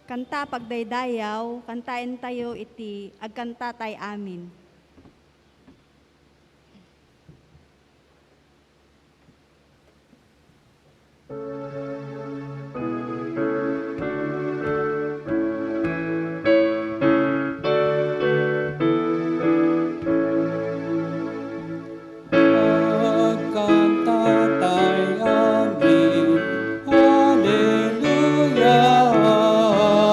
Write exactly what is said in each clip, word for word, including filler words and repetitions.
Kanta pagdaydayaw, kantaentayo iti agkantatay amin. Agkantatay amin, Alleluia,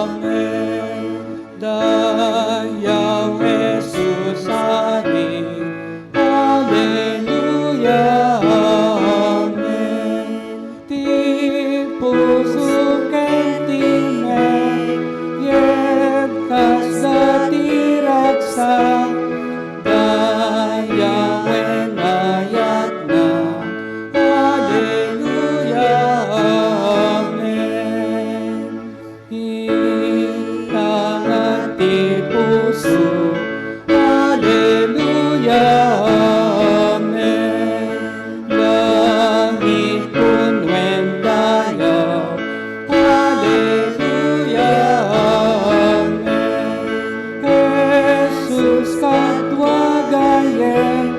amen. Dayaw Jesus amin, Alleluia, amen. Ti puso ken ti mek, yebkas da ti ragsak, dayawen ayatna. Alleluia, amen. Itanga ti puso, Alleluia, amen. Langit punuen dayaw, Alleluia, amen. Jesus, kadua gayem,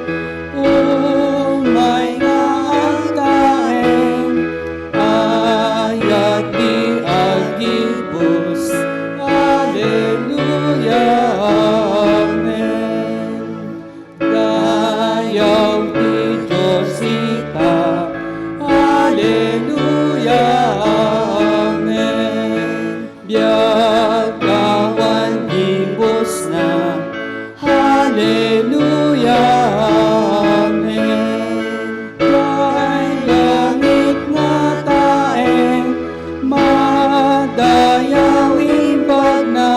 umay nga agtaeng, ayat ti agibus. Alleluia, amen. Dayaw ti Dios ita. Alleluia, amen. Biag awan gibusna. Alleluia, amen. Diay langit nga taeng, madayaw imbagna,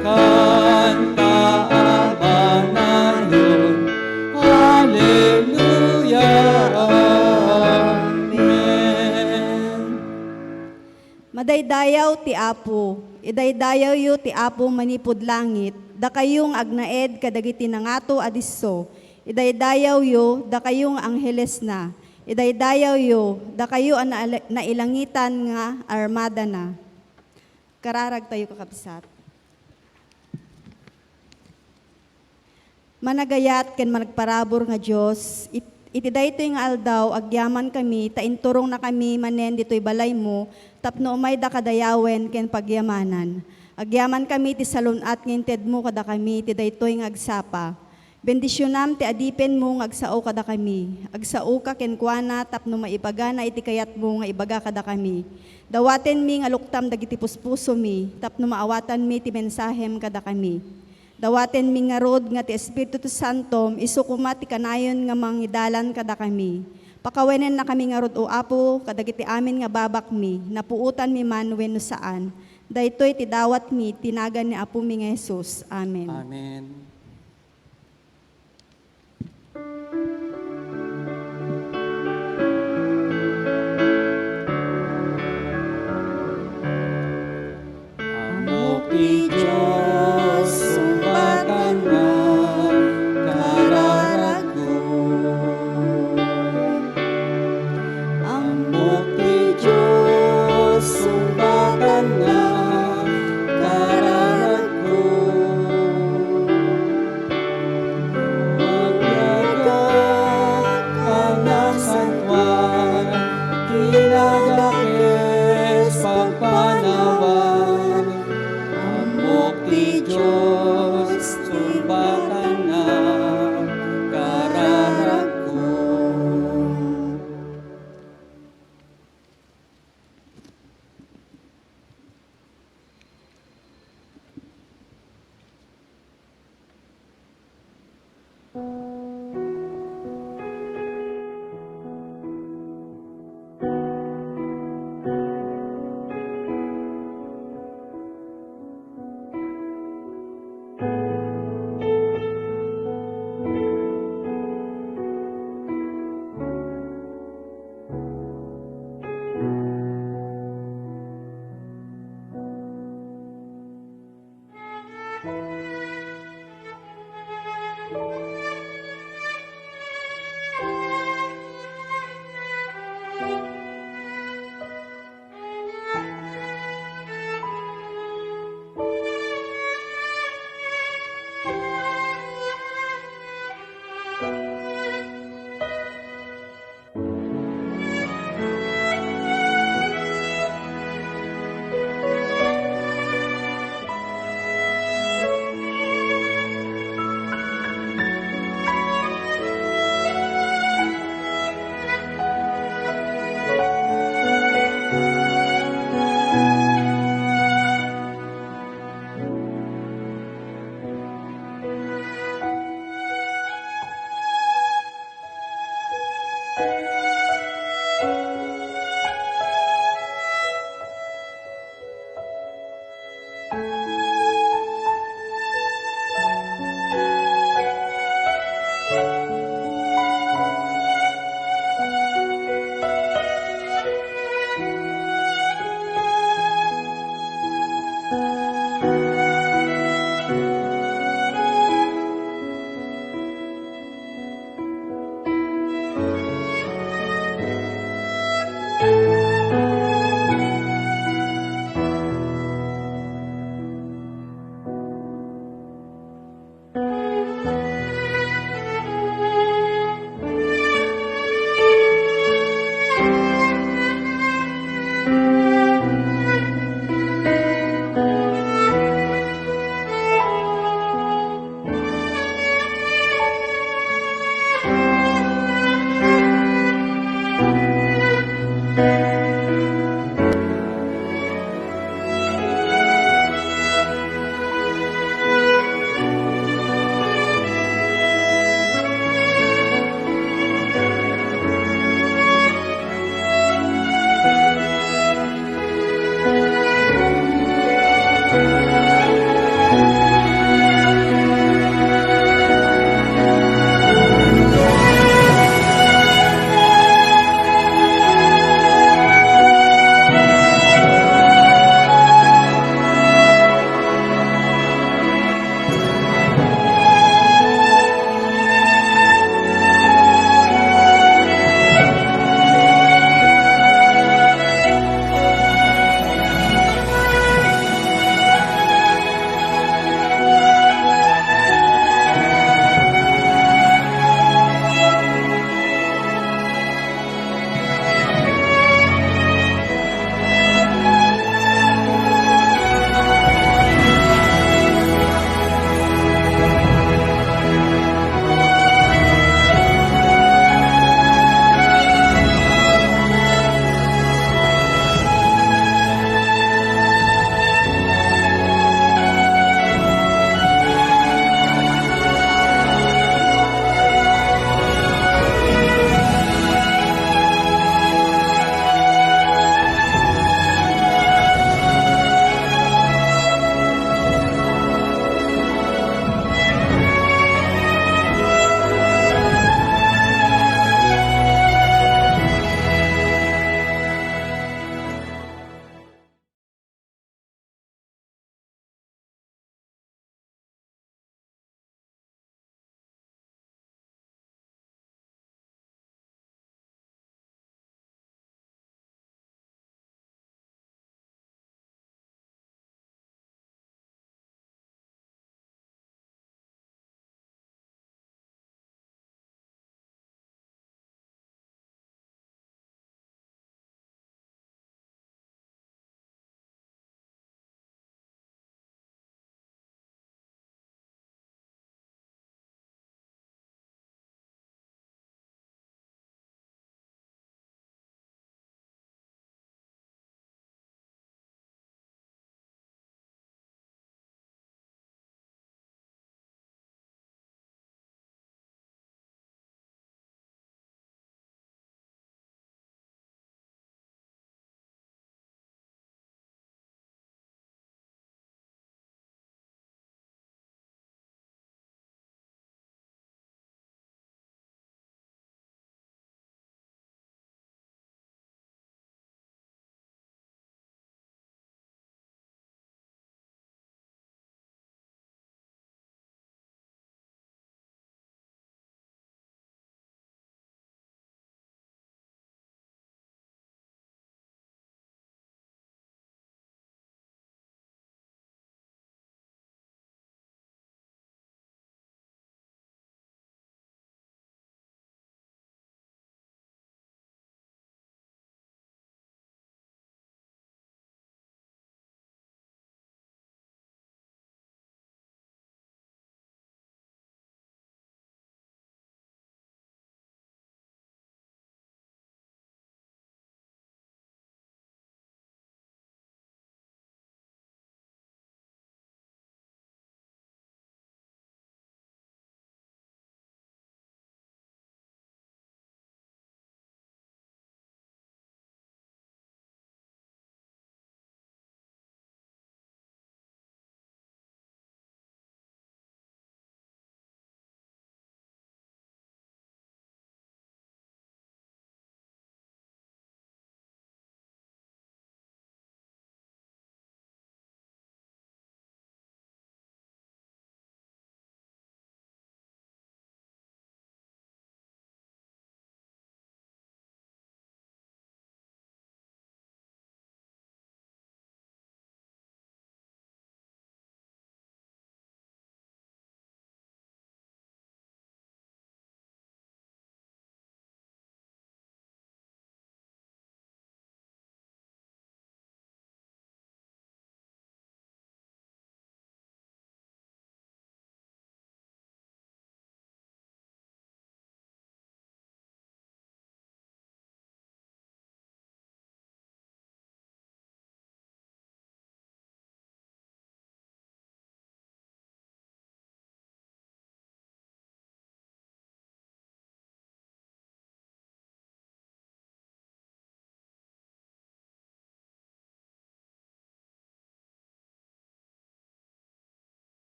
kanta a banayon. Alleluia, amen. Madaydayaw ti Apo. Idaydayawyo ti Apo manipud langit, dakayo nga agnaed kadagiti nangato a disso. Idaydayawyo, dakayo nga anghelesna. Idaydayawyo, dakayo a naila-, nailangitan nga armadana. Kararagtayo, kakabsat. Managayat ken managparabur nga Dios, it-, iti daytoy nga aldaw, agyamankami ta inturongnakami manen ditoy balaymo tapno umayda kadayawen ken pagyamanan. Agyamankami ti salun-at nga intedmo kadakami iti daytoy nga agsapa. Bendisionam ti adipenmo nga agsao kadakami. Agsaoka kenkuana tapno maibagana iti kayatmo nga ibaga kadakami. Dawatenmi nga luktam dagiti puspusomi tapno maawatanmi ti mensahem kadakami. Dawatenmi ngarud nga ti Espiritu Santom isu koma ti kanayon nga mangidalan kadakami. Pakawenennakami ngarud, O Apo, kadagiti amin nga babakmi, napuotanmi man wenno saan. Daytoy ti dawatmi iti nagan ni Apomi nga Jesus. Amen. Amen. Ammok ti Dios, sungbatanna, kararagko. Ammok ti Dios, sungbatanna, kararagko.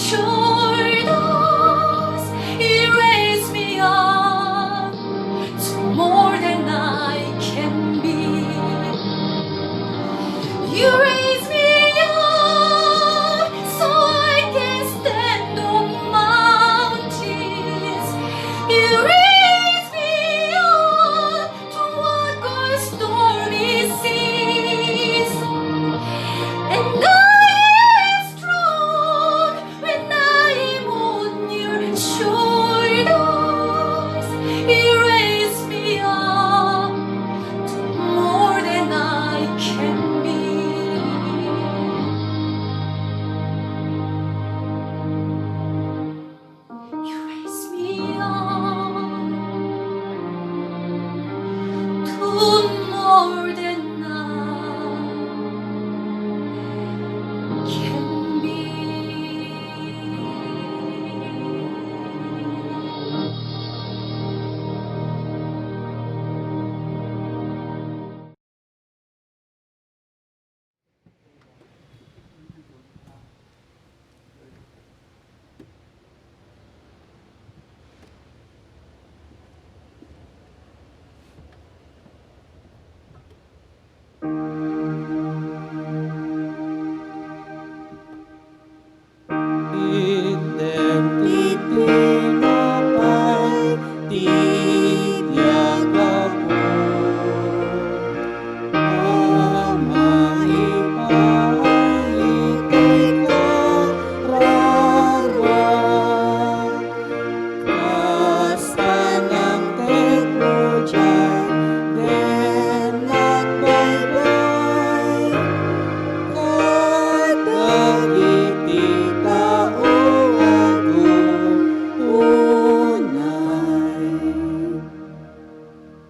Shoulders, you raise me up to more than I can be. You raise me up so I can stand on mountains. You raise me up to walk on stormy seas. And I am strong when I am on your shoulders. You raise me up to more than I can be. You raise me up to more than I can be. Iti tinapay ti biag a buot, Ama, ipaay iti kararua. Kas panangtedmo diay, ken agbaybay kadagiti tao agunay.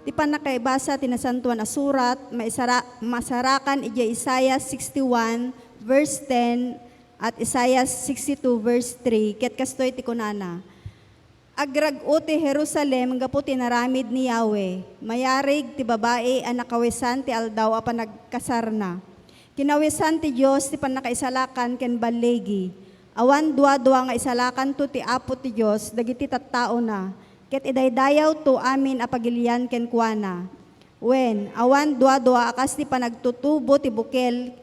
Ti pannakaibasa ti Nasantoan a Surat, maisara-, masarakan idiay Isaias sixty-one, verse ten, at Isaias sixty-two, verse three, ket kastoy ti kunana, Agrag-o ti Jerusalem gapu ti inaramid ni Yahweh, mayarig ti babai a nakawisan ti aldaw a panagkasarna. Kinawisan ti Dios ti pannakaisalakan ken balligi. Awan duadua nga isalakanto ti Apo ti Dios dagiti tattaona, ket idaydayawto amin a pagilian kenkuana. Wen, awan duadua a kas ti panagtutubo ti bukel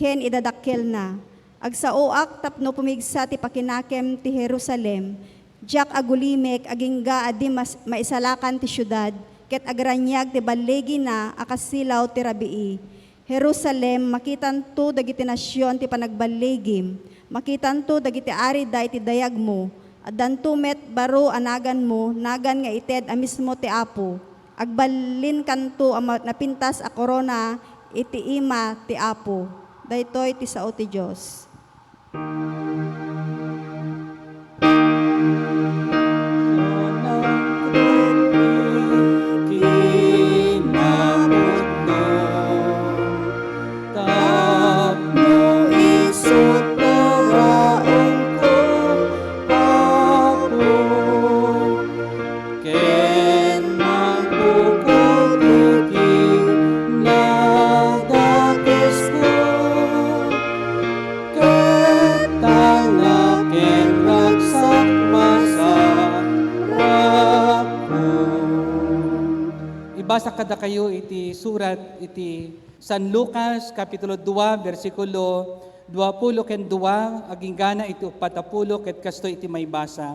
ken idadakkelna. Agsaoak tapno pumigsa ti pakinakem ti Jerusalem. Diak agulimek agingga a di mas-, maisalakan ti siudad, ket agraniag ti balligina a kas silaw ti rabii. Jerusalem, makitanto dagiti nasion ti panagballigim, makitanto dagiti arida iti dayagmo. Addanto met baro a naganmo, nagan nga ited a mismo ti Apo. Agballinkanto a ma-, napintas a korona iti ima ti Apo. Daytoy ti sao ti Dios. Tapno isut' babaenko, Apo, ken mangpukot iti nadakesmo, ket tangna ken ragsak masarakkon. Ibasa kadakayo iti surat iti San Lucas, Kapitulo dua, bersikulo duapulo ken dua, aginggana iti uppat a pulo, ket kastoy iti maibasa.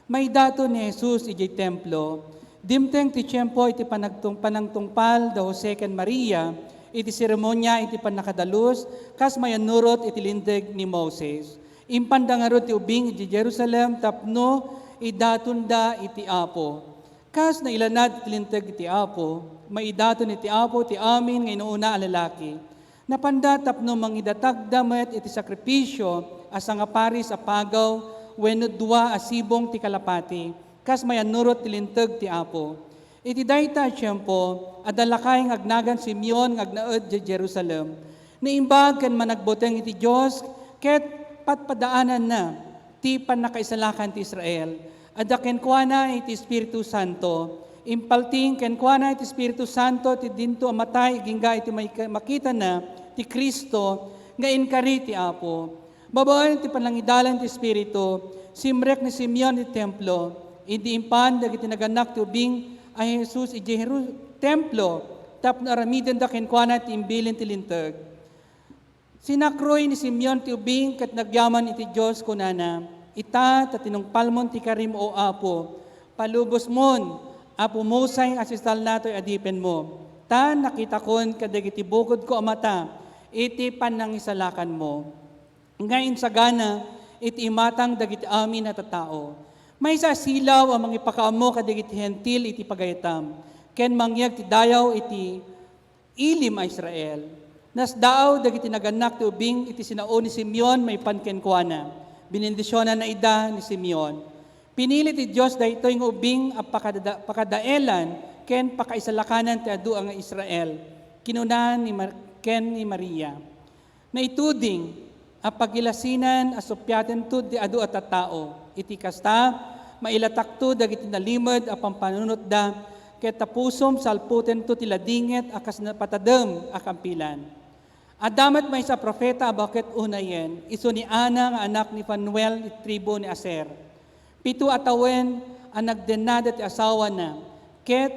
Maidaton ni Jesus idiay Templo. Dimteng ti tiempo iti panagtung-, panangtungpal da Jose ken Maria iti seremonia iti pannakadalus, kas mayannurot iti Linteg ni Moses. Impanda ngarud ti ubing idiay Jerusalem tapno idatonda iti Apo. Kas nailanad iti Linteg ti Apo, maidaton iti Apo ti amin nga inuna a lalaki. Napanda tapno mangidatagda met iti sakrifisio a sangaparis a pagaw wenno dua a sibong ti kalapati, kas mayannurot ti Linteg ti Apo. Iti dayta a tiempo, adda lakay nga agnagan Simeon nga agnaed idiay Jerusalem. Naimbag ken managbuteng iti Dios ket padpadaananna ti pannakaisalakan ti Israel. Adda kenkuana iti Espiritu Santo. Impalting kenkuana iti Espiritu Santo ti dinto a matay agingga iti maika-, makitana ti Cristo nga inkari ti Apo. Babaen ti panangidalan ti Espiritu, simrek ni Simeon iti templo. Idi impan dagiti nagannak ti ubing a Jesus idiay Jeru-, templo tapno aramidenda kenkuana ti imbilin ti Linteg. Sinakruy ni Simeon ti ubing ket nagyaman iti Dios, kunana, "Ita ta tinungpalmon ti karim, O Apo, palubosmon a pumusay a sisalnatoy adipenmo, ta nakitakon kadagiti bukodko a mata iti panangisalakanmo." nga insagana iti imatang dagiti amin a tattao. Maysa a silaw a mangipakaammo kadagiti Hentil iti pagayatam, ken mangyeg ti dayaw iti ilim a Israel. Nasdaaw dagiti nagannak ti ubing iti sinao ni Simeon maipan kenkuana. Binendisionanna ida ni Simeon. Pinili ti Dios daytoy nga ubing a pakadada-, pakadaelan ken pakaisalakanan ti adu a nga Israel. Kinuna ni Mar-, ken ni Maria, Naituding a pagilasinan a suppiatento ti adu a tattao. Iti kasta, mailatakto dagiti nalimed a pampanunotda, ket ta pusom salpotento ti ladinget a kas napatadem a kampilan. Adda met maysa a profeta a baket unayen, isu ni Ana nga anak ni Fanuel iti tribu ni Aser. Pito a tawen a nagdennada ti asawana, ket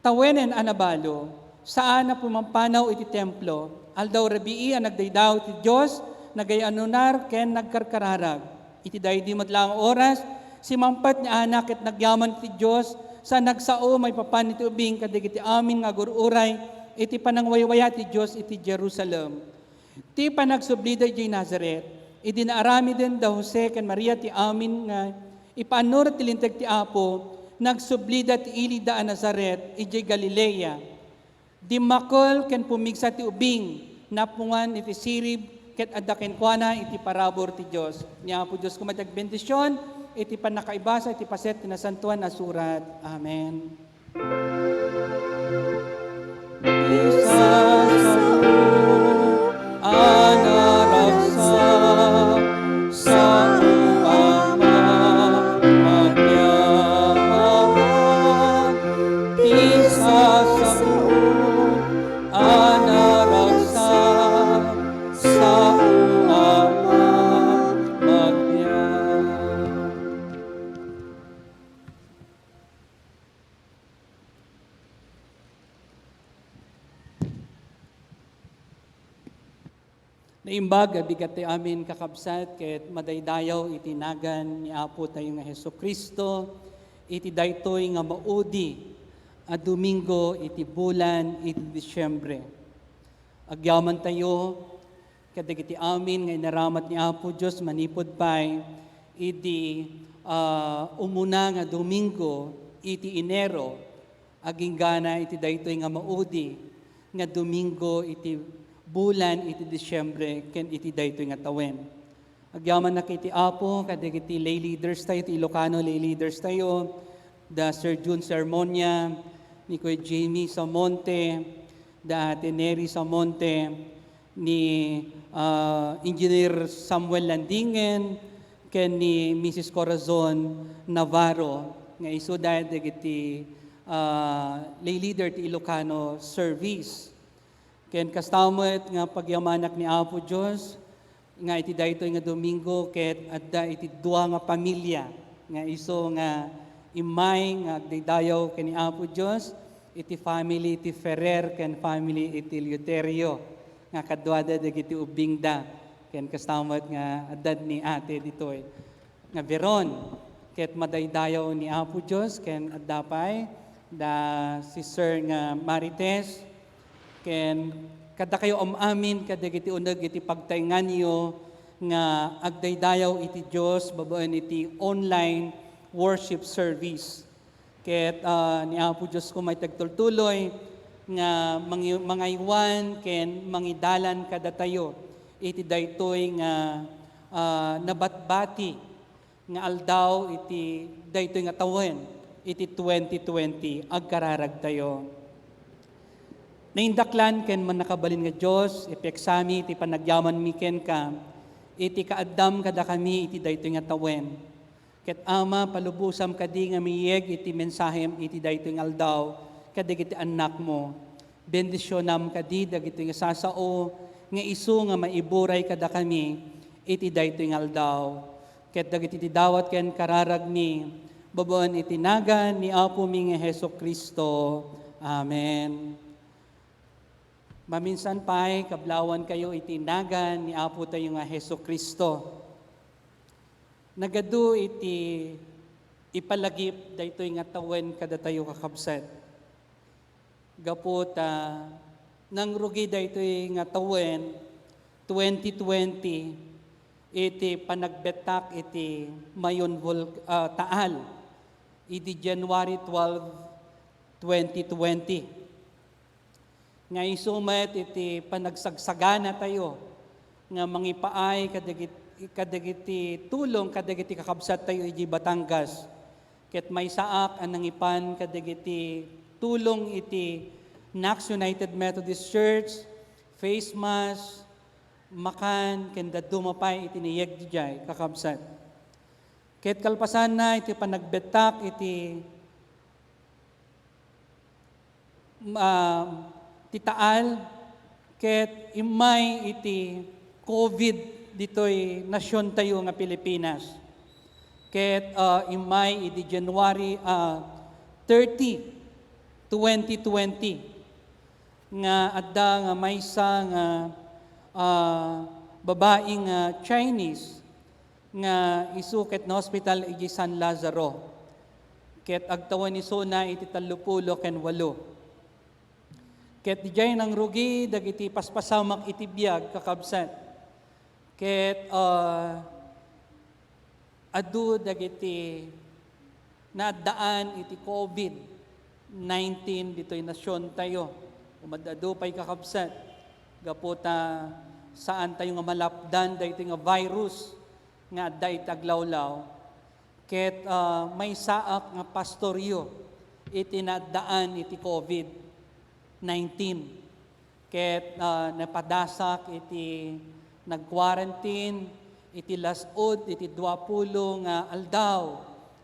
tawenen a nabalo, saan a pumampanaw iti templo. Aldaw rabii a nagdaydayaw ti Dios, nagay-anunar ken nagkarkararag. Iti daydi met laeng a oras, simmangpet ni Ana ket nagyaman iti Dios, sa nagsao maipapan iti ubing kadagiti amin nga agur-uray iti panangwaywayat ti Dios iti Jerusalem. Ti panagsublida idiay Nazaret, idi naaramiden da Jose ken Maria ti amin nga ipaannur ti Linteg ti Apo, nagsublida ti ilida a Nazaret idiay Galilea. Dimmakkel ken pumigsa ti ubing, napungan iti sirib, ket adda kenkuana iti parabur ti Dios. Ni Apo Dios koma ti agbendision iti pannakaibasa iti paset ti Nasantoan a Surat. Amen. Ti sasao a naragsak, sao a magyaman. Ti sasao a naragsak, sao a magyaman. Naimbag a bigat ti amin, kakabsat, ket madaydayaw iti nagan ni Apo tayo nga Jesu-Cristo, iti daytoy nga maudi a Domingo iti bulan iti Disiembre. Agyaman tayo kadagiti amin nga inaramat ni Apo Dios manipud pay idi, ah, umuna nga Domingo iti Enero, agingga iti daytoy nga maudi nga Domingo iti bulan iti Disiembre ken iti daytoy nga tawen. Agyamanak iti Apo kadagiti lay leaders tayo, ti Ilocano lay leaders tayo, da Sir Jun Sermonia, ni Kuya Jamie Samonte, da Ate Neri Samonte, ni, ah, Engineer Samuel Landingen, ken ni Missus Corazon Navarro, nga isuda dagiti, ah, lay leader ti Ilocano service. Ken kasta met nga pagyamanak ni Apo Dios, nga iti daytoy nga Domingo ket adda iti dua nga pamilia nga isu nga immay nga agdaydayaw ken ni Apo Dios, iti family iti Ferrer ken family iti Eleuterio nga kaduada dagiti ubbingda ken kasta met nga addad ni ate ditoy nga Veron. Ket madaydayaw ni Apo Dios ken adda pay da Sister nga Marites, ken kadakayo am-amin kadagiti uneg iti pagtaenganyo nga agdaydayaw iti Dios babaen iti online worship service. Ket, ah, ni Apo Dios koma iti agtultuloy nga mangi-, mangaywan ken mangidalan kadatayo iti daytoy nga, ah, nabatbati nga aldaw iti daytoy nga tawen, iti twenty twenty, agkararagtayo. Naindaklan ken mannakabalin nga Dios, ipieksa mi iti panagyamanmi kenka, iti kaaddam kadakami iti daytoy nga tawen. Ket Ama, palubosam kadi nga miyeg iti mensahem iti daytoy nga aldaw kadagiti annakmo. Bendisionam kadi dagitoy nga sasao nga isu nga maiburay kadakami iti daytoy nga aldaw, ket dagiti ti dawat ken kararagmi, babaen iti nagan ni Apomi nga Jesu-Cristo. Amen. Maminsan pay, kablawankayo iti nagan ni Apo tayo nga Jesu-Cristo. Nagadu iti ipalagip daytoy nga tawen kadatayo, kakabsat. Gapu ta nangrugi daytoy nga tawen, twenty twenty, iti panagbettak iti Mayon Vul-, ah, Taal, idi January twelve, twenty twenty. Nga isu met iti panagsagsaganatayo nga mangipaay kadagit-, kadagiti tulong kadagiti kakabsattayo iti Batangas. Ket maysaak a nangipan kadagiti tulong iti Knox United Methodist Church, face mask, makan, ken dadduma pay iti nayeg didiay, kakabsat. Ket kalpasanna iti panagbettak iti ah, ti Taal, ket immay iti covid ditoy nasiontayo nga Pilipinas. Ket, ah, immay idi January, ah, thirty, twenty twenty, nga adda nga maysa nga, ah, babai nga Chinese nga isu ket naospital iti San Lazaro, ket agtawen isuna iti tallopulo ken walo. Ket didiay nangrugi dagiti paspasamak iti biag, kakabsat. Ket, ah, adu dagiti naaddaan iti covid nineteen ditoy nasiontayo. Umad-adu pay, kakabsat, gapu ta saantayo nga malapdan daytoy nga virus nga adda iti aglawlaw. Ket, ah, maysaak nga pastoryo iti naaddaan iti covid nineteen. Ket, ah, napadasak iti nag-quarantine iti las-ud iti duapulo nga aldaw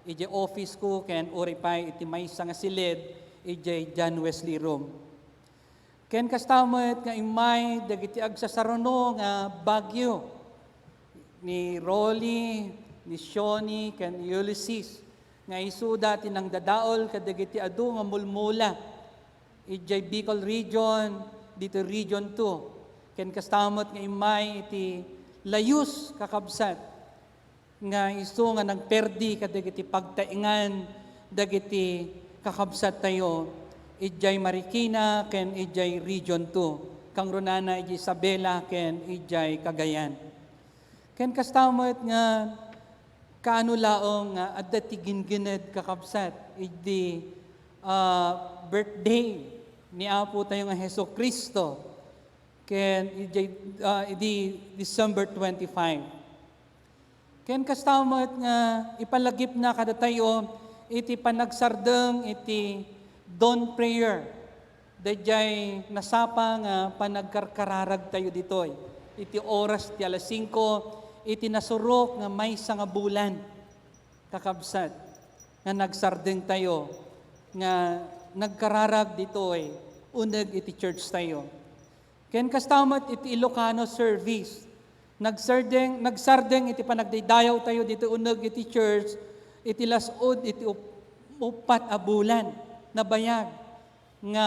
idiay office ko ken uray pay iti maysa nga siled idiay John Wesley Room. Ken kasta met nga immay dagiti agsasaruno nga bagyo, ni Rolly, ni Shoni, ken ni Ulysses, nga isuda ti nangdadaol kadagiti adu nga mulmula idiay Bicol Region, ditoy Region two. Ken kasta met nga immay iti Layus, kakabsat, nga isu nga nagperdi kadagiti pagtaengan dagiti kakabsattayo idiay Marikina ken idiay Region two, kangrunana idiay Isabela ken idiay Cagayan. Ken kasta met nga kaano laeng nga adda ti ginggined, kakabsat, idi, ah, birthday ni Apo tayo nga Jesu-Cristo, ken idiay, ah, idi December twenty-five. Ken kasta met nga ipalagipna kadatayo iti panagsardeng iti dawn prayer, daydiay nasapa nga panagkarkararagtayo ditoy iti oras ti alas singko iti nasurok nga maysa nga bulan, kakabsat, nga nagsardengtayo nga nagkararag ditoy uneg iti church tayo. Ken kasta met iti Ilocano service. Nagsardeng, nagsardeng iti panagdaydayawtayo ditoy uneg iti church iti las-ud iti up-, uppat a bulan. Nabayag nga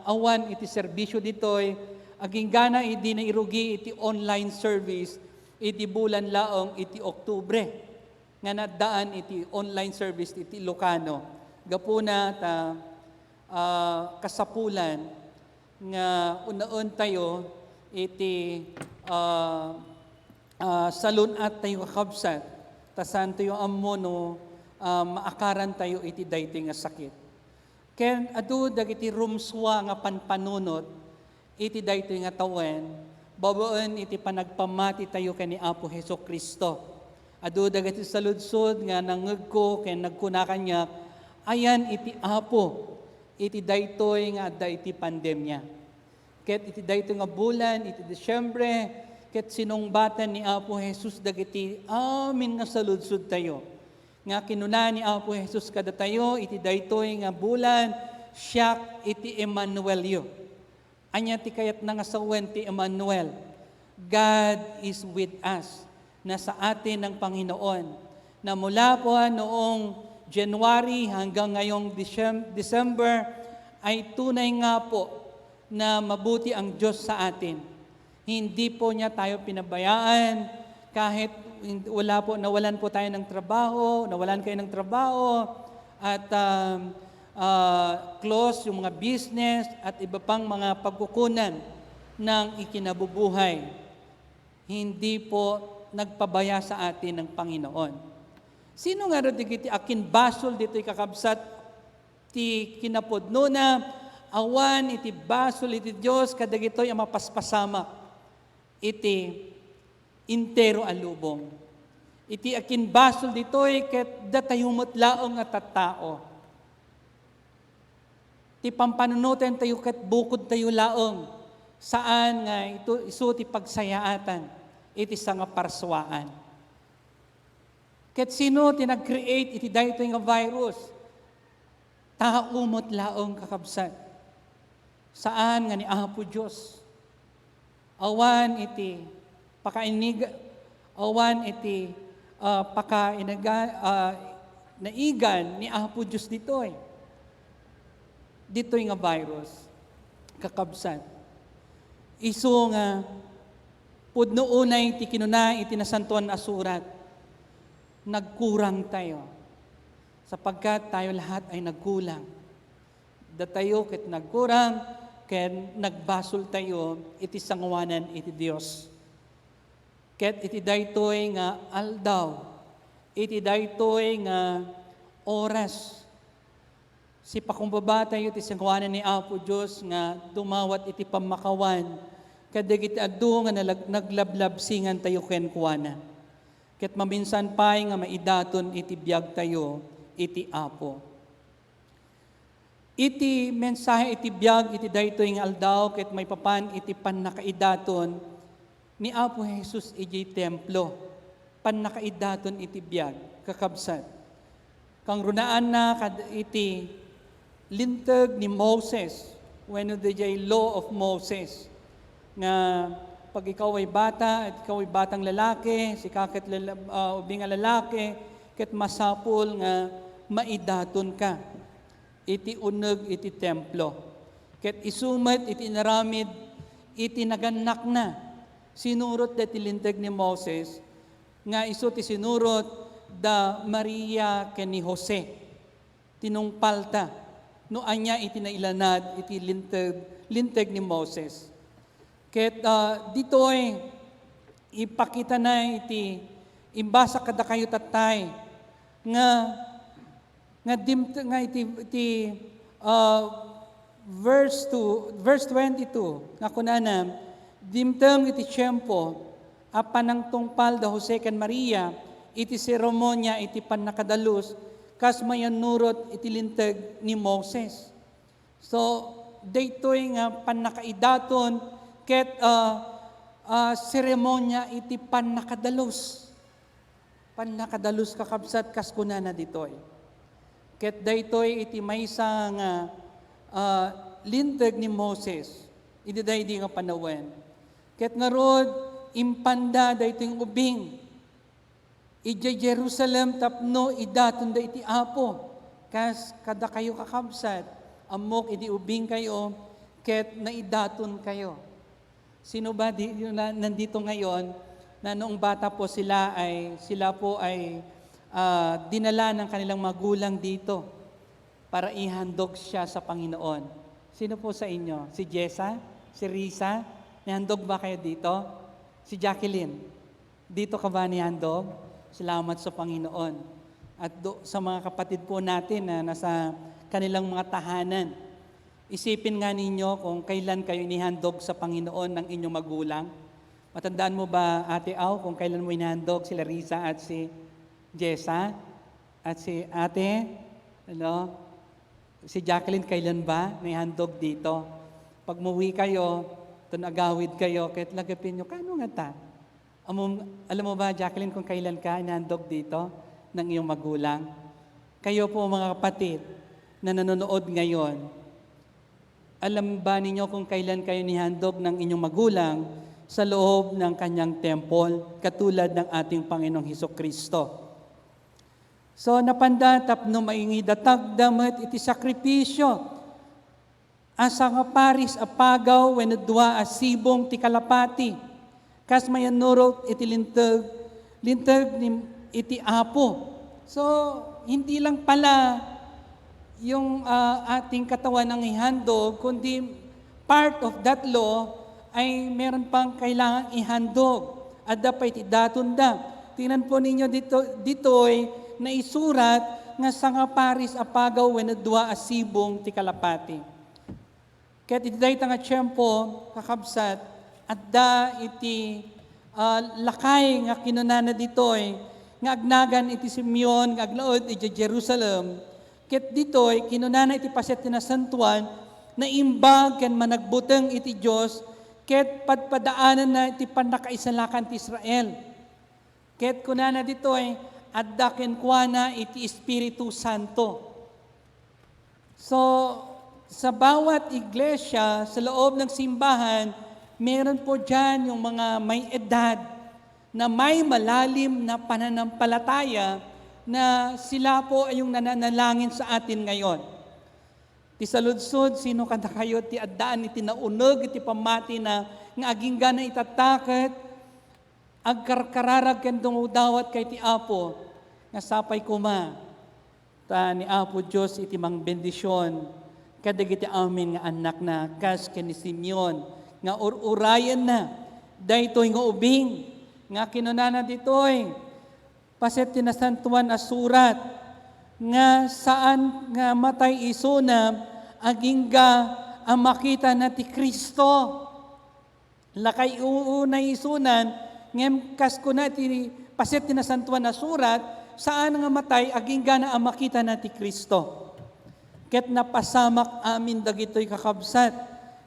awan iti serbisyo ditoy, agingga idi nairugi iti online service iti bulan laeng iti Oktubre nga naaddaan iti online service iti Ilocano. Gapuna ta, ah, kasapulan nga unaentayo iti, ah, ah, salun-attayo, kakabsat, ta saantayo ammo no, ah, maakarantayo iti daytoy nga sakit. Ken adu dagiti rumsua nga panpanunot iti daytoy nga tawen, babaen iti panagpammatitayo ken ni Apo Jesu-Cristo. Adu dagiti saludsod nga nangngegko ken nagkuna kaniak, "Ayan iti Apo iti daytoy nga adda iti pandemia?" Ket iti daytoy nga bulan, iti Disiembre, ket sinungbaten ni Apo Jesus dagiti amin nga saludsodtayo. Nga kinuna ni Apo Jesus kadatayo iti daytoy nga bulan, "Siak iti Emmanuelyo." Ania ti kayatna nga sawen ti Emmanuel? God is with us. Nasa atin ang Panginoon. Na mula po noong January hanggang ngayong Decem- December, ay tunay nga po na mabuti ang Diyos sa atin. Hindi po niya tayo pinabayaan kahit hin- wala po, nawalan po tayo ng trabaho, nawalan kayo ng trabaho, at um, ah, close yung mga business at iba pang mga pagkukunan ng ikinabubuhay. Hindi po nagpabaya sa atin ng Panginoon. Sino nga dagiti akinbasol ditoy, kakabsat, ti kinapudnona? Awan iti basol iti Dios kadagitoy a mapaspasamak iti entero a lubong. Iti akinbasol ditoy ket datayo met laeng a tattao. Ti pampanunoten tayo ket bukod tayo laeng. Saan nga ito, isu ti pagsayaatan iti sangaparsuaan. Ket sino ti nag-create iti daytoy nga virus? Tao met laeng, kakabsat. Saan nga ni Apo Dios. Awan iti pakainiga, awan iti ah, pakainaga, ah, naigan ni Apo Dios ditoy. Ditoy nga virus, kakabsat. Isu nga pudno unay ti kinuna iti Nasantoan a Surat, nagkurang tayo. Sapagkat tayo lahat ay nagkulang. Datayo ket nagkurang, ken nagbasol tayo iti sanguanan iti Dios. Ket iti daytoy nga aldaw, iti daytoy nga oras, sipakumbaba tayo ti sanguanan ni Apo Dios nga dumawat iti pammakawan kadagiti adu nga nalag- naglablabsingan tayo kenkuana. Ket maminsan pay nga maidaton iti biag tayo iti Apo. Iti mensahe iti biag iti daytoy nga aldaw ket maipapan iti pannakaidaton ni Apo Jesus idiay templo. Pannakaidaton iti biag, kakabsat. Kangrunaanna kad iti Linteg ni Moses, wenno diay Law of Moses, nga pag ikaw ay bata, at ikaw ay batang lalaki, sika ket lala-, ah, ubing a lalaki, ket masapul nga maidaton ka iti uneg iti templo. Ket isu met iti inaramid iti nagannakna, sinurot daytoy Linteg ni Moses, nga isu ti sinurot da Maria ken ni Jose. Tinungpalta no ania iti nailanad iti Linteg, Linteg ni Moses. Ket, ah, ditoy, ipakitana iti, imbasa kadakayo tattay nga, nga dimt-, nga iti, iti, ah, verse two, verse twenty-two, nga kunana, "Dimteng iti tiempo a panangtungpal da Jose ken Maria iti seremonia iti pannakadalus kas mayannurot iti Linteg ni Moses." So, daytoy nga pannakaidaton ket, ah, ah, seremonia iti pannakadalus. Pannakadalus, kakabsat, kas kunana ditoy. Ket daytoy iti maysa nga, ah, Linteg ni Moses idi daydi nga panawen. Ket ngarud, impanda daytoy nga ubing idiay Jerusalem tapno idatonda iti Apo. Kas kadakayo, kakabsat, ammok idi ubingkayo ket naidatonkayo. Sino ba di, na, nandito ngayon na noong bata po sila ay, sila po ay, ah, dinala ng kanilang magulang dito para ihandog siya sa Panginoon? Sino po sa inyo? Si Jessa? Si Risa? Nihandog ba kayo dito? Si Jacqueline? Dito ka ba nihandog? Salamat sa Panginoon. At do, sa mga kapatid po natin na nasa kanilang mga tahanan, isipin nga ninyo kung kailan kayo inihandog sa Panginoon ng inyong magulang. Matandaan mo ba, Ate Au, kung kailan mo inihandog si Larissa at si Jessa? At si Ate, ano, si Jacqueline, kailan ba naihandog dito? Pag muwi kayo, tun agawid kayo, kahit lagipin nyo, kano nga ta? Among, alam mo ba, Jacqueline, kung kailan ka inandog dito ng iyong magulang? Kayo po, mga kapatid, na nanonood ngayon, alam ba ninyo kung kailan kayo nihandog ng inyong magulang? sa loob ng kanyang temple, katulad ng ating Panginoong Hesu Kristo. So, napanda tapno maingidatagda met iti sakripisio a sangaparis a pagaw wenno dua a sibong ti kalapati, kas mayannurot iti linteg, linteg ni, iti Apo. So, hindi lang pala yung, ah, ating katawan ang ihandog, kundi part of that law ay meron pang kailangang ihandog. Adda pay ti datonda. Tingnan po ninyo dito, ditoy naisurat nga sangaparis a pagaw wenno dua a sibong ti kalapati. Ket iti dayta nga tiempo, kakabsat, adda iti, ah, lakay nga kinunana ditoy nga agnagan iti Simeon nga aglaed idiay Jerusalem. Ket ditoy, kinunana iti paset ti nasantoan, naimbag ken managbuteng iti Dios, ket padpadaananna iti pannakaisalakan ti Israel. Ket kunana ditoy, adda kenkuana iti Espiritu Santo. So, sa bawat iglesia, sa loob ng simbahan, meron po diyan yung mga may edad na may malalim na pananampalataya na sila po ay yung nananalangin sa atin ngayon. Ti saludsod, sino kadakayo ti addaan iti nauneg iti pammati na nga agingga na itatta ket agkarkararag ken dumawdawat kay ti Apo, nga sapay koma ta ni Apo Dios iti mangbendision kadagiti amin nga annakna, kas ken ni Simeon nga ur-urayenna daytoy nga ubing nga kinunana ditoy, paset ti Nasantoan a Surat, nga saan nga matay isuna agingga a makitana ti Kristo. Lakay uunay isunan, ngem kas kuna ti paset ti Nasantoan a Surat, saan nga matay agingga a makitana ti Kristo. Ket napasamak amin dagitoy, kakabsat.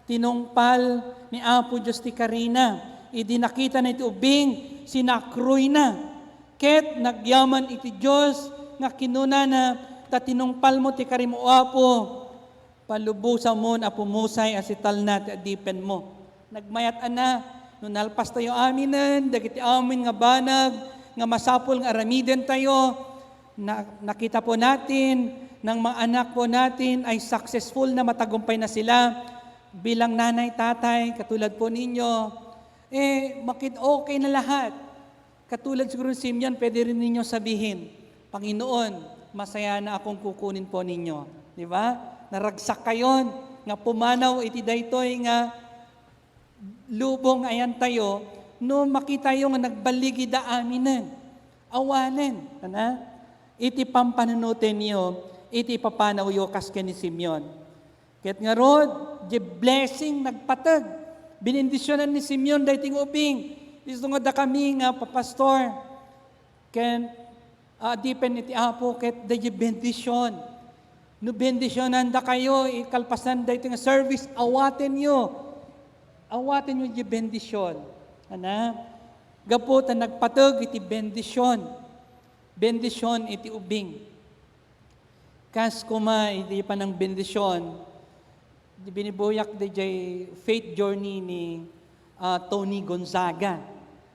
Tinungpal ni Apo Dios ti karina, idi nakitana iti ubing, sinakroyna. Ket nagyaman iti Dios nga kinunana, "Ta tinungpalmo ti karim, O Apo, palubosamon a pumusay a sitalna ti adipenmo." Nagmayat a na, no nalpastayo aminen dagiti amin nga banag nga masapul nga aramidentayo, na, nakita po natin ng mga anak po natin ay successful na, matagumpay na sila bilang nanay, tatay, katulad po ninyo. Eh, makit-, okay na lahat. Katulad siguro ni Simeon, pwede rin ninyo sabihin, "Panginoon, masaya na akong kukunin po ninyo." Di ba? Naragsak kayon nga pumanaw iti daytoy nga lubong ayan tayo, no makitayo nga nagbaligi da aminen. Awanen, ana? Iti pampanunotenyo, iti papanawyo kas ken ni Simeon. Ket ngarud, di blessing nagpateg. Binindisionan ni Simeon daytoy nga ubing. Isu nga dakami nga papastor ken, ah, adipen iti Apo, ket daydi bendision. No bendisionandakayo, ikalpasan daytoy nga service, awatenyo. Awatenyo di bendision. Ana? Gapu ta nagpateg iti bendision. Bendision iti ubing. Kas koma iti panangbendision, di binibuyak diay faith journey ni, ah, Tony Gonzaga.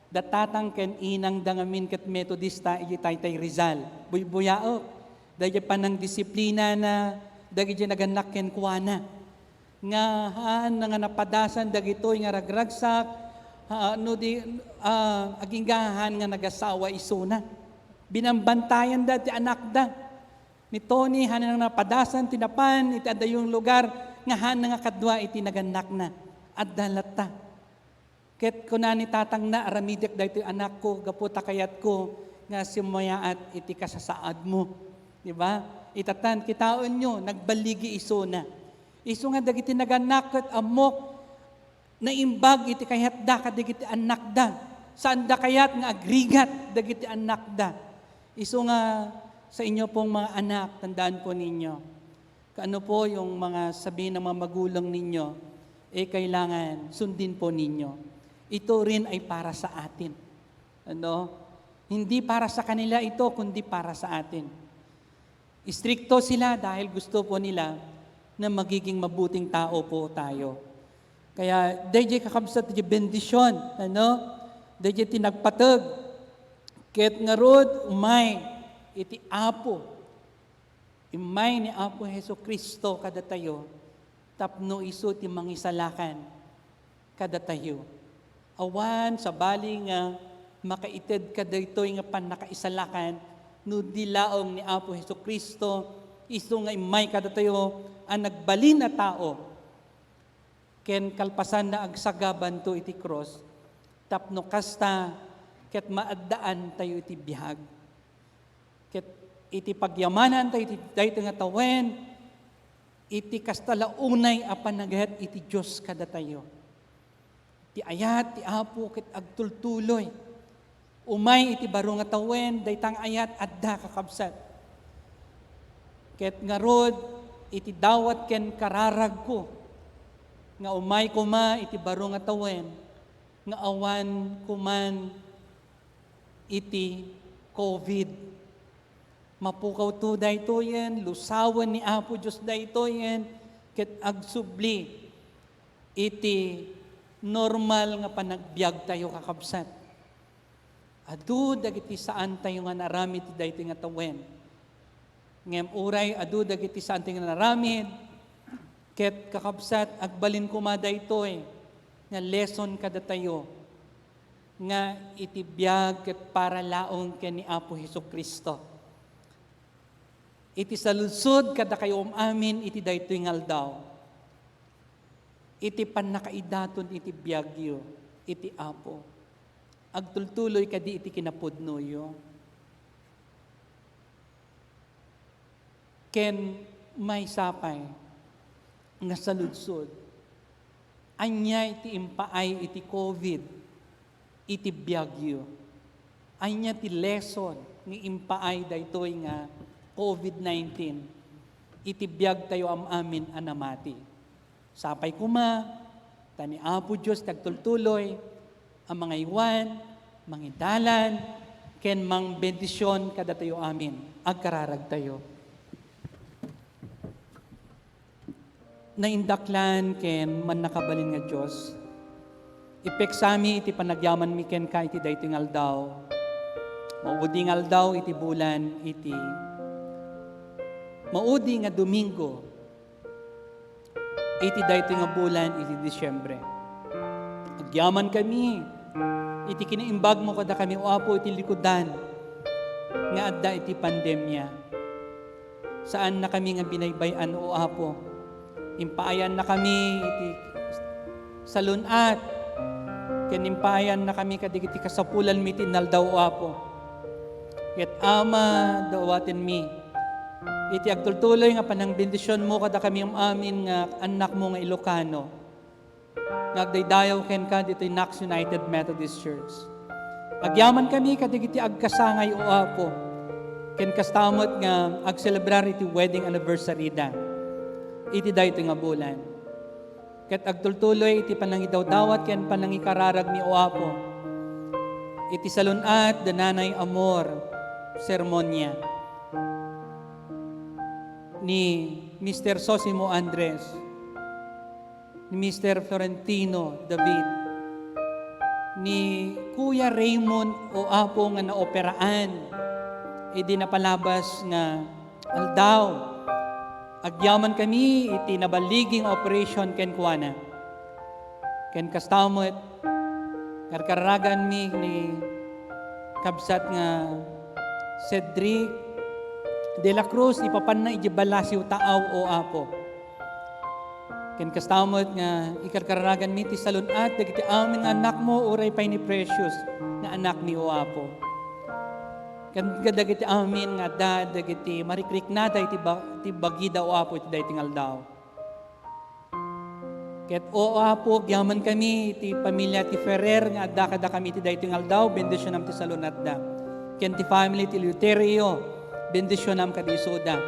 Da tatang ken inang da ngamin ket Metodista iti Taytay Rizal. Buybuyaek, daydi panangdisiplinana dagiti nagannak kenkuana. Nga haan nga napadasan dagitoy nga ragragsak, ha, no di, ah, agingga haan nga nagasawa isuna. Binambantayan da ti anakda. Ni Tony, haan nga napadasan ti napan iti adayong lugar nga haan nga kadua iti nagannakna. Adda latta. Ket kuna ni tatangna, "Aramidek daytoy, anakko, gapu ta kayatko nga simmayaat iti kasasaadmo." Di ba? Itatan, kitaenyo, nagballigi isuna. Isu nga dagiti nagannak ket ammok, naimbag iti kayatda kadagiti annakda. Saanda kayat nga agrigat dagiti annakda. Isu nga sa inyo pong mga anak, tandaan po ninyo, kaano po yung mga sabi ng mga magulang ninyo, eh, kailangan sundin po ninyo. Ito rin ay para sa atin. Ano? Hindi para sa kanila ito, kundi para sa atin. Istrikto sila dahil gusto po nila na magiging mabuting tao po tayo. Kaya, dayjay kakabsat, dayjay bendision, ano? Dayjay ti nagpateg. Ket ngarud, umay iti Apo. Immay ni Apo Jesu-Cristo kadatayo, tapno isu ti mangisalakan kadatayo. Awan sabali nga makaited kadaytoy nga pannakaisalakan no di laeng ni Apo Jesu-Cristo, isu nga immay kadatayo a nagbalin a tao ken kalpasanna agsagabanto iti krus, tapno kasta ket maaddaantayo iti biag. Ket iti pagyamanantayo iti daytoy nga tawen, iti kasta la unay a panagat iti Dios kadatayo. Ti ayat ti Apo ket agtultuloy. Umay iti baro nga tawen, dayta nga ayat adda, kakabsat. Ket ngarud, iti dawat ken kararagko, nga umay koma iti baro nga tawen, nga awan koman iti covid. Mapukawto daytoyen, lusawen ni Apo Dios daytoyen, ket agsubli iti normal nga panagbiagtayo, kakabsat. Adu dagiti saantayo nga naaramid iti daytoy nga tawen. Ngem uray adu dagiti saantayo nga naaramid, ket kakabsat, agbalin koma daytoy nga lesson kadatayo nga iti biag ket para laeng ken ni Apo Jesu-Cristo. Iti saludsod kadakayo amin iti daytoy nga aldaw, iti pannakaidaton iti biagyo iti Apo, agtultuloy kadi iti kinapudnoyo? Ken maysa pay nga saludsod, ania ti impaay iti covid iti biagyo? Ania ti lesson nga impaay daytoy nga covid nineteen iti biagtayo am-amin a namati? Sapay koma ta ni Apo Dios ti agtultuloy a mangaywan, mangidalan, ken mangbendision kadatayo amin. Agkararagtayo. Naindaklan ken mannakabalin nga Dios, ipeksami iti panagyamanmi kenka iti daytoy nga aldaw. Maudi nga aldaw iti bulan iti maudi nga Domingo iti daytoy nga bulan iti Disiembre. Agyamankami iti kinaimbagmo kadakami, O Apo, iti likudan nga adda iti pandemia. Saannakami nga binaybay-an, O Apo. Impaayannakami iti salun-at, ken impaayannakami kadagiti kasapulanmi iti inaldaw, O Apo. Ket Ama, dawatenmi iti agtultuloy nga panangbendisionmo kadakami amin nga annakmo nga Ilocano nga agdaydayaw kenka ditoy Knox United Methodist Church. Agyamankami kadagiti agkasangay, O Apo, ken kasta met nga agselebrar iti wedding anniversary da iti daytoy nga bulan. Ket agtultuloy iti panangidawdawat ken panangikararagmi, O Apo, iti salun-at da Nanay Amor Sermonia, ni Mister Sosimo Andres, ni Mister Florentino David, ni Kuya Raymond, O Apo, nga naoperaan idi napalabas nga aldaw. Agyamankami iti naballigi nga operation kenkuana. Ken kasta met, karkararaganmi ni kabsat nga Cedric de la Cruz, ipapanna idiay balasiw taaw, O Apo. Ken kasta met nga ikarkararaganmi ti salun-at dagiti amin nga annakmo, uray pay ni Precious nga annakmi, O Apo. Ken kadagiti amin nga adda dagiti marikriknada iti ba-, iti bagida, O Apo, iti daytoy nga aldaw. Ket, O Apo, agyamankami iti pamilia ti Ferrer nga adda kadakami iti daytoy nga aldaw, bendisionam ti salun-atda. Ken ti family ti Eleuterio, bendisionam kadi isuda.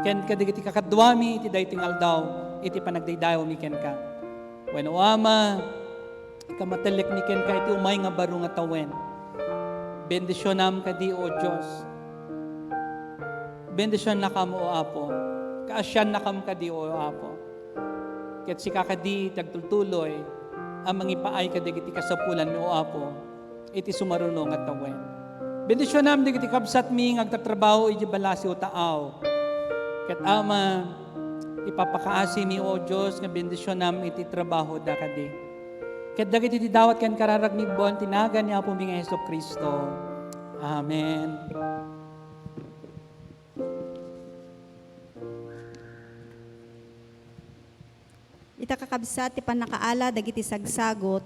Ken kadagiti kakaduami iti daytoy nga aldaw, iti panagdaydayawmi kenka. Wen, O Ama, ikamatellekmi kenka iti umay nga baro nga tawen. Bendisionam kadi, O Dios. Bendisionannakam, O Apo. Kaasiannakam kadi, O Apo. Ket sika kadi ti agtultuloy a mangipaay kadagiti kasapulanmi, O Apo, iti sumaruno nga tawen. Bendisionam dagiti kabsatmi nga agtatrabaho idiay balasiw taaw. Ket Ama, ipapakaasimi, O Dios, nga bendisionam iti trabahoda kadi. Ket dagiti ti dawat ken kararagmi babaen ti nagan ni Apomi nga Jesu-Cristo. Amen. Ita, kakabsat, ti pannakaala dagiti sagsagot.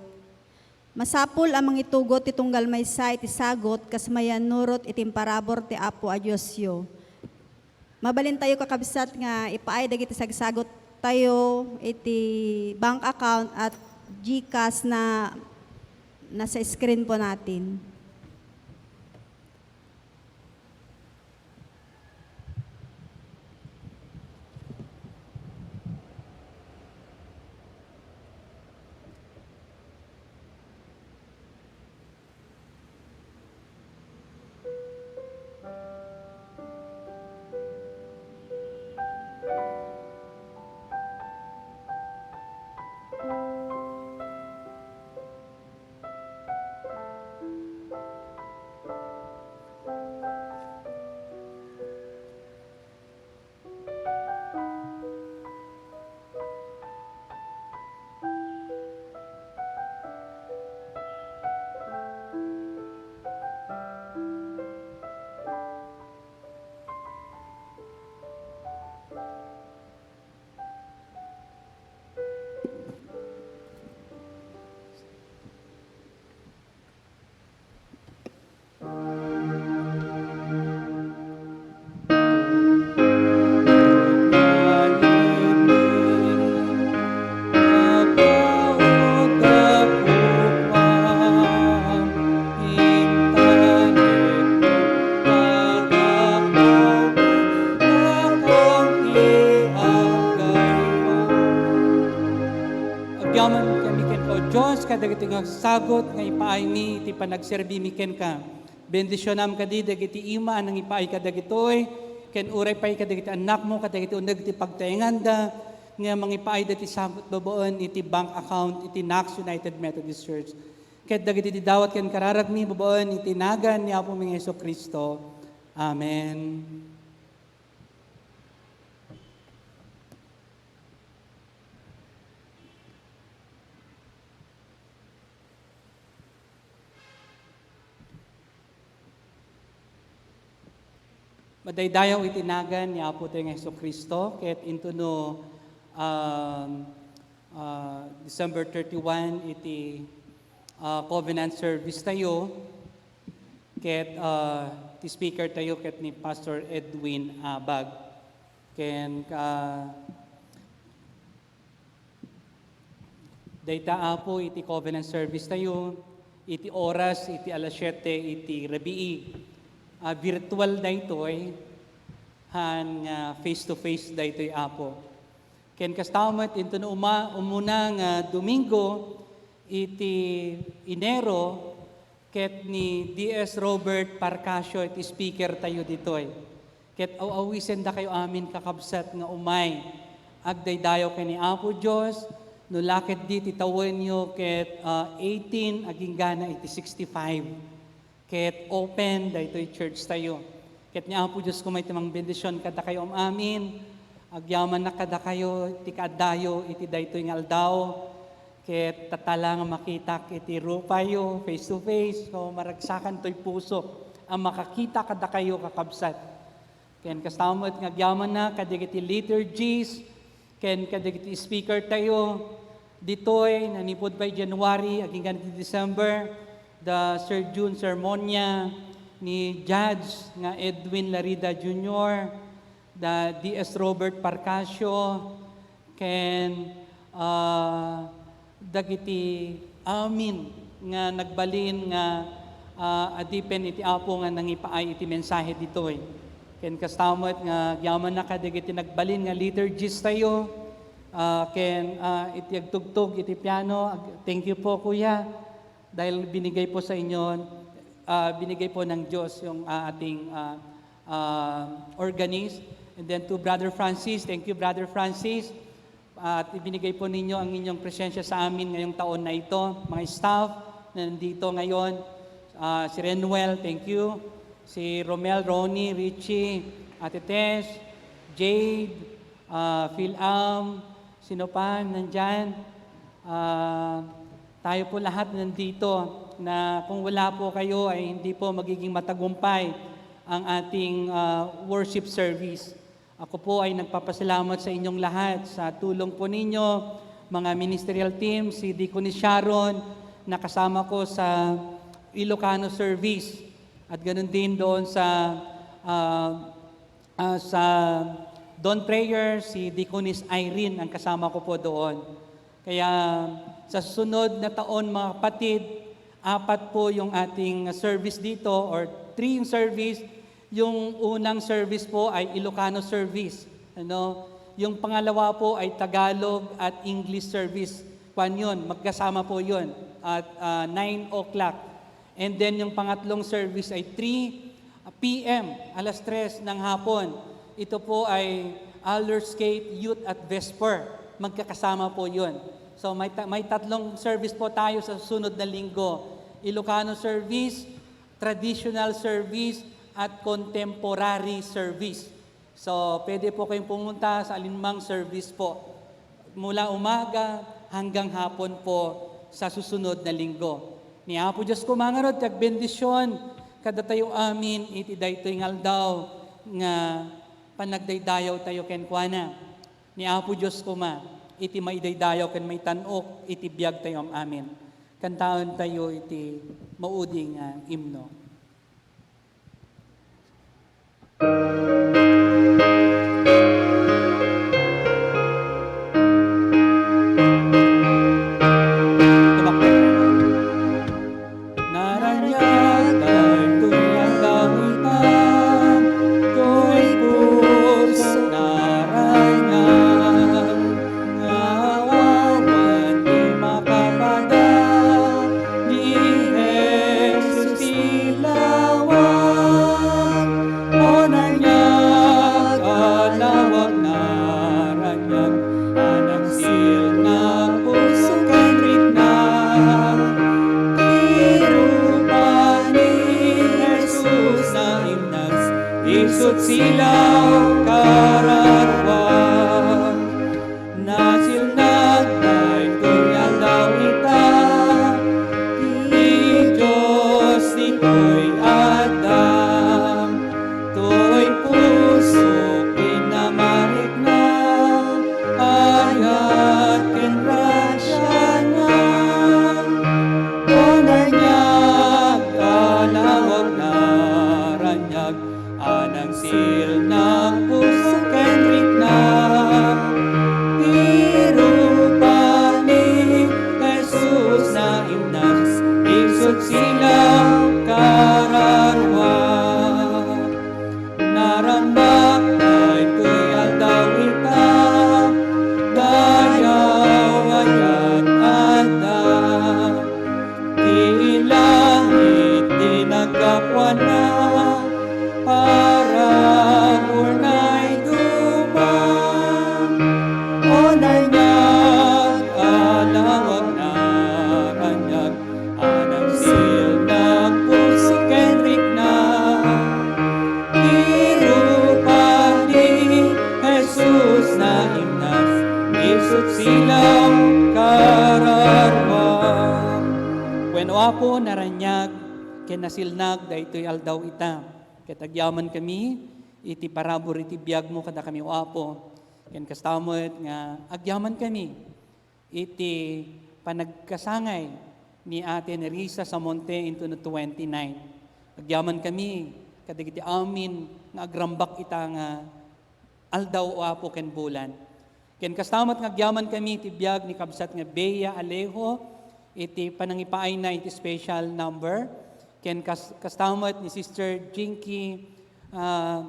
Masapul a mangitugot ti tunggal maysa iti sagot kas mayannurot iti imparabur ti Apo a Diosyo. Mabalintayo, kakabsat, nga ipaay dagiti sagsagot tayo iti bank account at GCash na nasa screen po natin. Agyaman kami kenka, O Dios, kadagiti nga sagut nga ipaaymi iti panagserbimi kenka. Bendisionam kadi dagiti ima a nangipaay kadagitoy, ken uray pay kadagiti annakmo, kadagiti uneg ti pagtaenganda, nga mangipaayda ti sagut babaen iti bank account iti Knox United Methodist Church. Ket dagiti ti dawat ken kararagmi babaen iti nagan ni Apomi nga Jesu-Cristo. Amen. Madaydayaw iti nagan ni Apotayo nga Jesu-Cristo, ket intono, um, ah, December thirty-one iti, ah, covenant service tayo, ket, ah, ti speaker tayo ket ni Pastor Edwin Abag. Ken, ah, Dayta, Apo, iti covenant service tayo, iti oras, iti alas siete, iti rabii. Ah, virtual daytoy, han nga face to face daytoy, Apo. Ken kasta met, intono uma-, umuna nga Domingo, iti Enero, ket ni D S Robert Parcasio iti speaker tayo ditoy. Ket aw-awisen dakayo amin, kakabsat, nga umay agdaydayaw ken ni Apo Dios, no la ketdi ti tawenyo ket, ah, eighteen agingga na iti sixty-five. Ket open daytoy church tayo. Ket ni Apo Dios koma iti mangbendision kadakayo am-amin. Agyamanna kadakayo ti kaadayo iti daytoy nga aldaw. Ket tatala nga makitak iti rupayo face to face, so maragsakan toy pusok a makakita kadakayo, kakabsat. Ken kasta met nga agyamanna kadagiti liturgies ken kadagiti speaker tayo ditoy, nanipud pay January agingga iti December, da Sir Jun Sermonia, ni Judge nga Edwin Larida Junior, da D S Robert Parcasio, ken, ah, dagiti amin nga nagbalin nga, ah, adipen iti Apo nga nangipaay iti mensahe ditoy. Ken kasta met nga agyamanna kadagiti nagbalin nga liturgist tayo, ah, ken, ah, iti agtugtog iti piano, ag-, thank you po, Kuya. Dahil binigay po sa inyo, ah, binigay po ng Diyos yung, ah, ating, ah, ah, organist. And then to Brother Francis, thank you, Brother Francis. At ibinigay po ninyo ang inyong presensya sa amin ngayong taon na ito. Mga staff na nandito ngayon, ah, si Renuel, thank you. Si Romel, Ronnie, Richie, Ate Tess, Jade, ah, Phil Am, sino pa nandyan? Ah, tayo po lahat nandito na kung wala po kayo ay hindi po magiging matagumpay ang ating, ah, worship service. Ako po ay nagpapasalamat sa inyong lahat sa tulong po ninyo, mga ministerial team, si Deaconess Sharon, na kasama ko sa Ilocano service. At ganun din doon sa, ah, ah, sa dawn prayer, si Deaconess Irene ang kasama ko po doon. Kaya sa susunod na taon, mga kapatid, apat po yung ating service dito or three yung service. Yung unang service po ay Ilocano service, ano? Yung pangalawa po ay Tagalog at English service. Kwan yun, magkasama po yun at, ah, nine o'clock. And then yung pangatlong service ay three p m, alas tres ng hapon. Ito po ay Aldersgate Youth at Vesper. Magkakasama po yun. So may, ta- may tatlong service po tayo sa susunod na linggo. Ilocano service, traditional service, at contemporary service. So, pwede po kayong pumunta sa alinmang service po. Mula umaga hanggang hapon po sa susunod na linggo. Ni Apo Dios koma ngarud ti agbendisyon kadatayo amin iti daytoy nga aldaw nga panagdaydayaw tayo kenkuana. Ni Apo Dios koma iti maidaydayaw ken maitan-ok iti biag tayo am-amin. Kantaen tayo iti maudi nga imno. Naraniag daytoy a dawita, toy pusok naraniag, nga awan ti makapada, ni Jesus ti lawag. O naniag a lawag naraniag, a nagsilnag pusok ken rikna. Ti rupa ni Jesus naimnas, isut' silaw kararua. Nasilnag daytoy aldaw ita, ti Dios ditoy adda. Toy pusok ti namarikna, ayat ken grasiana. O naniag a lawag naraniag, a nagsilnag pusok ken rikna. Ti rupa ni Jesus naimnas, isut' silaw kararua. Narambak daytoy aldaw ita, dayaw ayat adda. Ti langit ti naggapuana, para gulnay duma. O naniag a lawag naraniag, a nagsilnag pusok ken rikna. Ti rupa ni Jesus naimnas, isut' silaw kararua. Wen, O Apo, naraniag ken nasilnag daytoy aldaw ita. Ket agyamankami iti parabur iti biagmo kadakami, O Apo. Ken kasta met nga agyamankami iti panagkasangay ni Ate Nerissa Samonte intono twenty-nine. Agyamankami kadagiti amin nga agrambak ita nga aldaw, O Apo, ken bulan. Ken kasta met nga agyamankami iti biag ni kabsat nga Bea Alejo iti panangipaayna iti special number. Ken kas-, kasta met ni Sister Jinky, ah,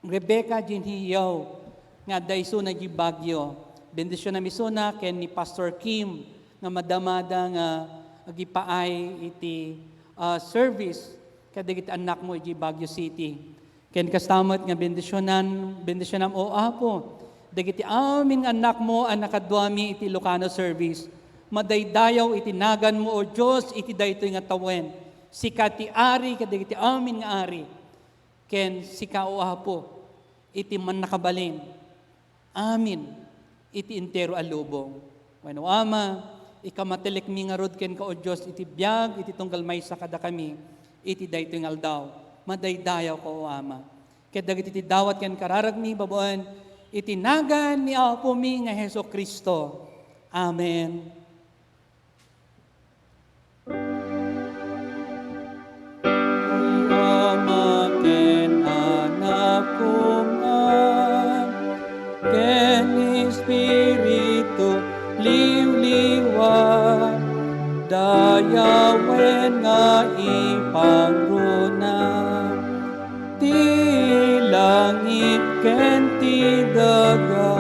Rebecca Jinhiyaw nga adda isuna iti Baguio. Bendisionam isuna ken ni Pastor Kim nga madamada nga agipaay iti, ah, service kadagiti annakmo iti Baguio City. Ken kasta met nga bendisionan, bendisionam, O Apo, Dagiti amin nga annakmo a nakaduami iti Ilocano service, madaydayaw iti naganmo, O Dios, iti daytoy nga tawen. Sika ti Ari kadagiti amin nga ari, ken sika, O Apo, iti mannakabalin amin iti entero a lubong. Wen, O Ama, ikamatelekmi ngarud kenka, O Dios, iti biag iti tunggal maysa kadakami iti daytoy nga aldaw. Madaydayawka, O Ama. Ket dagiti ti dawat ken kararagmi babaen iti nagan ni Apomi nga Jesu-Cristo. Amen. Ama ken Anak, Ama ken Espiritu Liwliwa, dayawen nga ipangruna ti langit ken ti daga.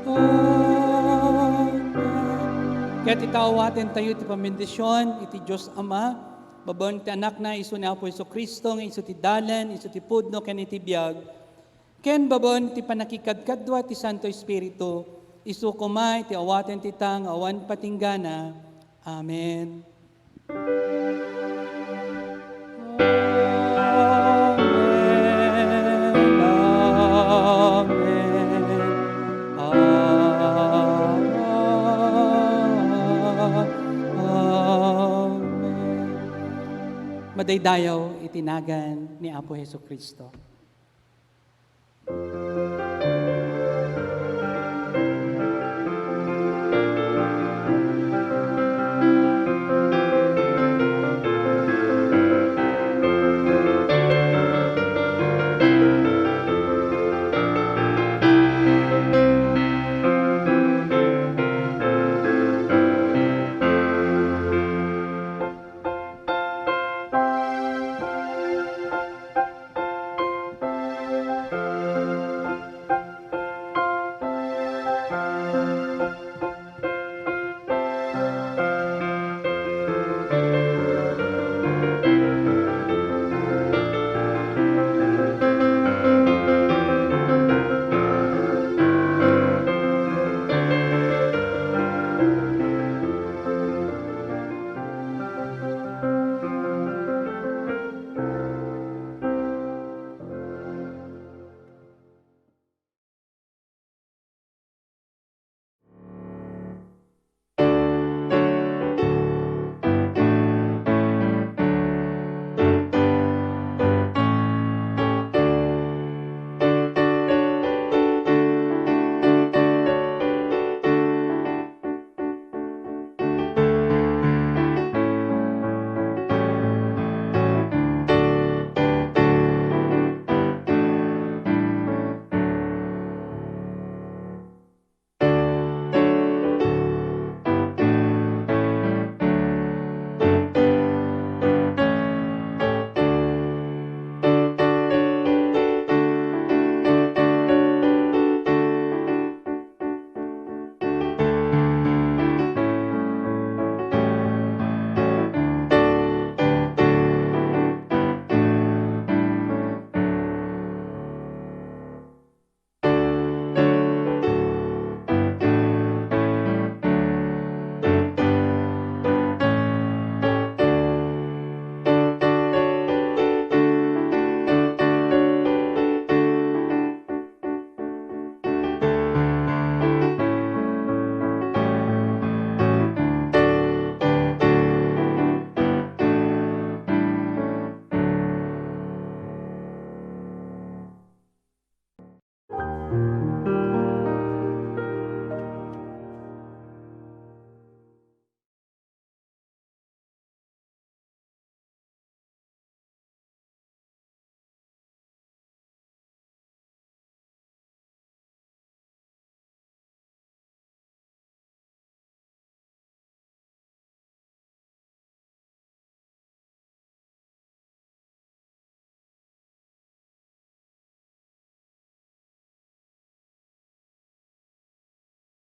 Amen. Ket ita, awatentayo ti pambendision iti Dios Ama, babaen ti Anakna, isu ni Apo Jesu-Cristo, nga isu ti dalan, isu ti pudno, ken iti biag, ken babaen ti pannakikadkadua ti Santo Espiritu, isu koma iti awaten ti ta nga awan patinggana. Amen. Amen. Amen. Amen. Madaydayaw iti nagan ni Apo Jesu-Cristo.